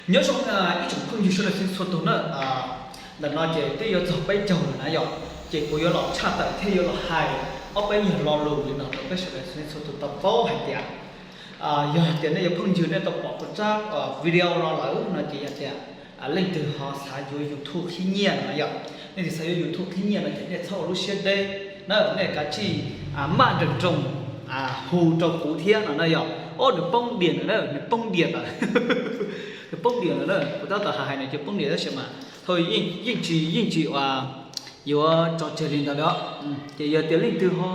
Nyob zoo ib tsoom phooj ywg sawv daws txhua tus na, ntawm no ces twb yuav txog peb caug lawm na yom, ces kuv yuav los tshaj tawm thiab yuav los hais ob peb nyuag lo lus li no rau peb sawv daws txhua tus tau paub hais tias, yog hais tias nej yuav phooj ywg nej tau pom kuv tsab video no lawm no ces yog tias leej twg ho xav yuav YouTube qhib nyiaj no yom, nej twg xav yuav YouTube qhib nyiaj no ces nej txhob ua lub siab deb na, nej kav tsij maj nroos nroos hu rau kuv thiab no na yom. Ob, nws poob diam lawm na, nws poob diam lawm, nws poob diam lawm na. Kuv tab tom hais hais no ces poob diam tab sis mas thaum yeej tsis yeej tsis yuav tso tseg li ntawd li. Ces yog tias leej twg ho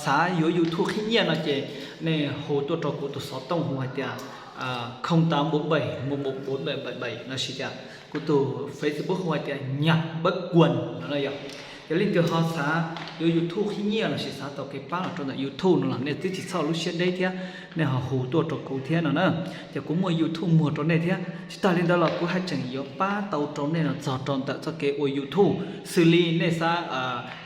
xav yuav YouTube qhib nyiaj no ces nej hu tuaj rau kuv tus xov tooj hu hais tias không tám bốn bảy một một bốn bảy bảy bảy lossis tias kuv tus Facebook hu hais tias Nhật Bất Quần no na yom. Ces leej twg ho xav yuav YouTube qhib nyiaj lossis xav tau kev pab los rau ntawm YouTube no los nej twb tsis txhob lub siab deb thiab, nej ho hu tuaj rau kuv thiab no na. Ces kuv muaj YouTube muag rau nej thiab. Tsis tas li ntawd los kuv haj tseem yuav pab tau rau nej los txog rau ntawm txoj kev ua YouTube, xws li nej xav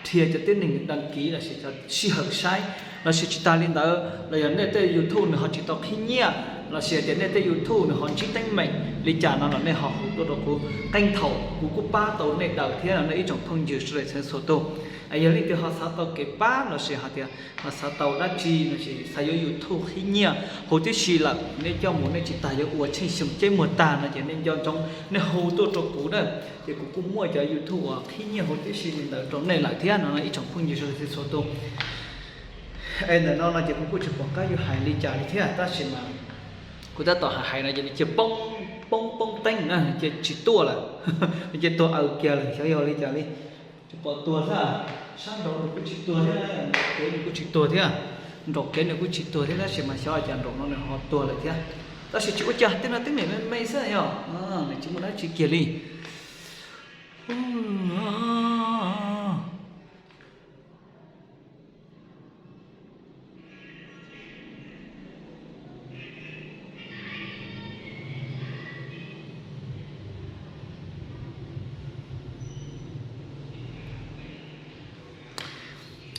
dhia cov tib neeg đăng ký lossis cov sij hawm saib, lossis tsis tas li ntawd los yog nej tej YouTube nws ho tsis tau qhib nyiaj, lossis tias nej tej YouTube nws ho ntsib teeb meem li cas no los nej ho hu tuaj rau kuv, qee thaum kuv kuj pab tau nej daws thiab no nej ib tsoom phooj ywg sawv daws txhua tus. Yog leej twg ho xav tau kev pab lossis ho tias ho xav tau dab tsi lossis xav yuav YouTube qhib nyiaj huv tib si lawm, nej coj mus nej tsis tas yuav ua tsheej xyoo ceb muag tag no ces nej nco ntsoov nej hu tuaj rau kuv na. Ces kuv kuj muaj cov YouTube uas qhib nyiaj huv tib si li ntawd rau nej lawm thiab no ib tsoom phooj ywg sawv daws txhua tus. Es ntawm no no ces kuv kuj tsis pom qab yuav hais li cas li thiab tab sis mas kuv tab tom hais hais no ces nws cia poob poob poob teeb na, cia tsis tuaj lawm, nws cia tuag aws kiag lawm xyov yog li cas li. Tsis pom tuag thiab, sab nraud nws kuj tsis tuag thiab, nraum kev nws kuj tsis tuag thiab, nraum kev nws kuj tsis tuag thiab tab sis mas xyov cas nraum no nws ho tuag lawm thiab. Tab sis tsis ua cas, tej no teeb meem me me xwb yog nws tsis muaj dab tsi kiag li.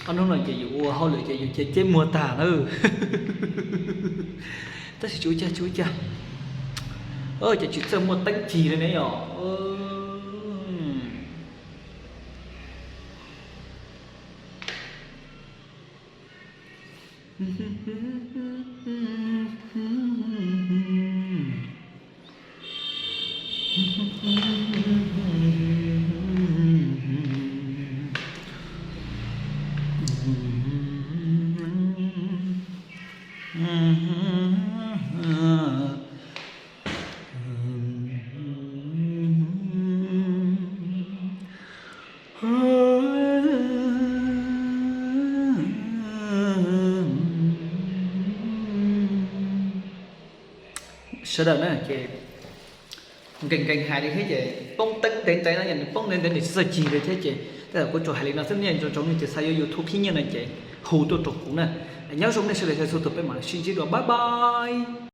Ob hnub no ces yus ua hauj lwm ces yus cia ceb muag tag na. Tab sis tsis ua cas, tsis ua cas, ces tsis txawj muaj teeb cig li ne yom. Sawv daws na ces nkees nkees hais li thiab ces poob teeb ntev ntev no, yog nws poob ntev ntev nws tsis txawj cig li thiab ces tej zaum kuv tsuas hais li no xwb, nej nco ntsoov nej tus xav yuav YouTube qhib nyiaj no ces hu tuaj rau kuv na. Nyob zoo nej sawv daws txhua tus, peb mam sib ntsib dua, bye bye.